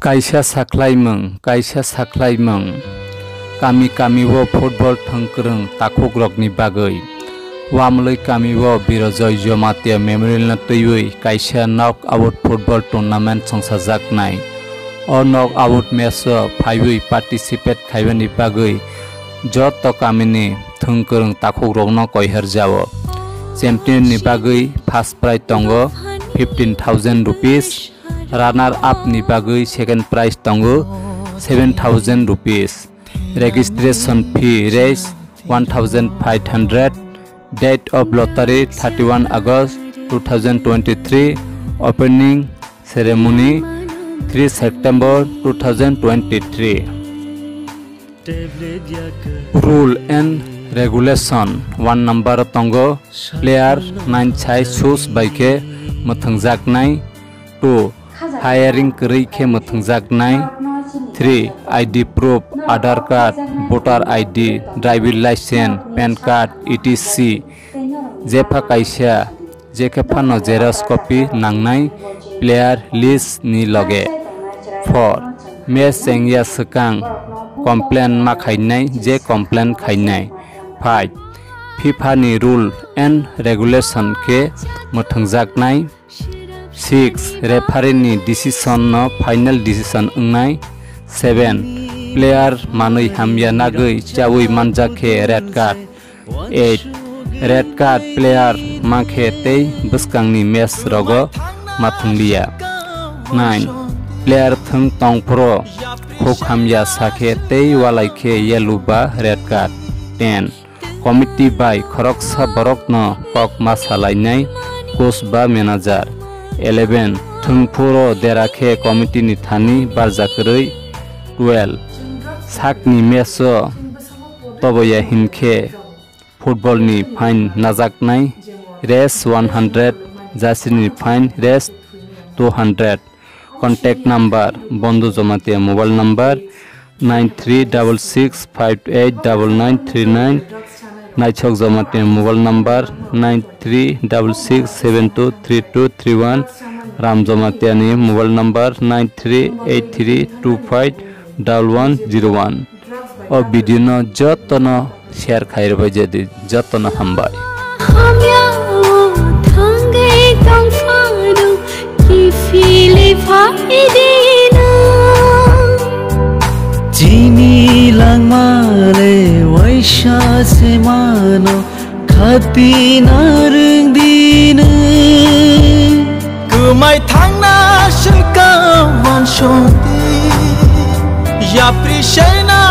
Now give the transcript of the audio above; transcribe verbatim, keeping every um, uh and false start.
Kaisa sakhlaimung, kaisa sakhlaimung. Kami kami o football thwngkwrwng takhukrokni bagwi. Wamlwi kami o Birojoy Jomatia Memorial no twiwi kaisa knock out football tournament chwngsajaknai. O knock out match o phaiwi participate khaibani bagwi joto kamini thwngkwrwng takhukrokno koiharjao. Champion ni bagwi first prize tongo fifteen thousand rupees, runner up ni bagwi second prize tongo seven thousand rupees. Registration fee raise one thousand five hundred. Date of lottery thirty-one August two thousand twenty-three. Opening ceremony three September two thousand twenty-three. Rule and regulation one number tongo, player nine chai sus bai khe mwthangjaknai. Two, hiring kwrwi khe mwthangjaknai. Three, I D proof, Aadhaar card, voter I D, driving license, pan card, et cetera. Jepha kaisa, jekhe phano xerox copy nangnai player list ni loge. Four, match chengya swkang complain ma khainai, je complain khainai. Five, FIFA ni rule and regulation khe mwthangjaknai. Six, referee ni decision no final decision wngnai. Seven, player manwi hamya nagwi chawi manjak khe red card. Eight, red card player mankhe tei bwskangni match rogo mathwng liya. Nine, player thwng tongphuru huk hamya sakhe tei walai khe yellow ba red card. Ten, committee bai khoroksa borokno kok ma salainai coach ba manager. Eleven, thwngphuru dera khe committee ni thani barja kwrwi. Twelve, sakni match o toboya hinkhe football ni fine najaknai, raise one hundred, jersey ni fine, raise two hundred. Contact number, Bondhu Jamatia mobile number nine three double six five eight double nine three nine, Naithok Jamatia mobile number nine three double six seven two three two three one, Ram Jamatia ni mobile number nine three eight three two five double one zero one. O video no joto no share khai rwbai jadi, joto no hambai. Hamya o thangwi tongphano kiphilwi phaidino. Chini langma le waisa se mano khatina rwngdino. Kwmai thangna swkang wansokdi, yapri sena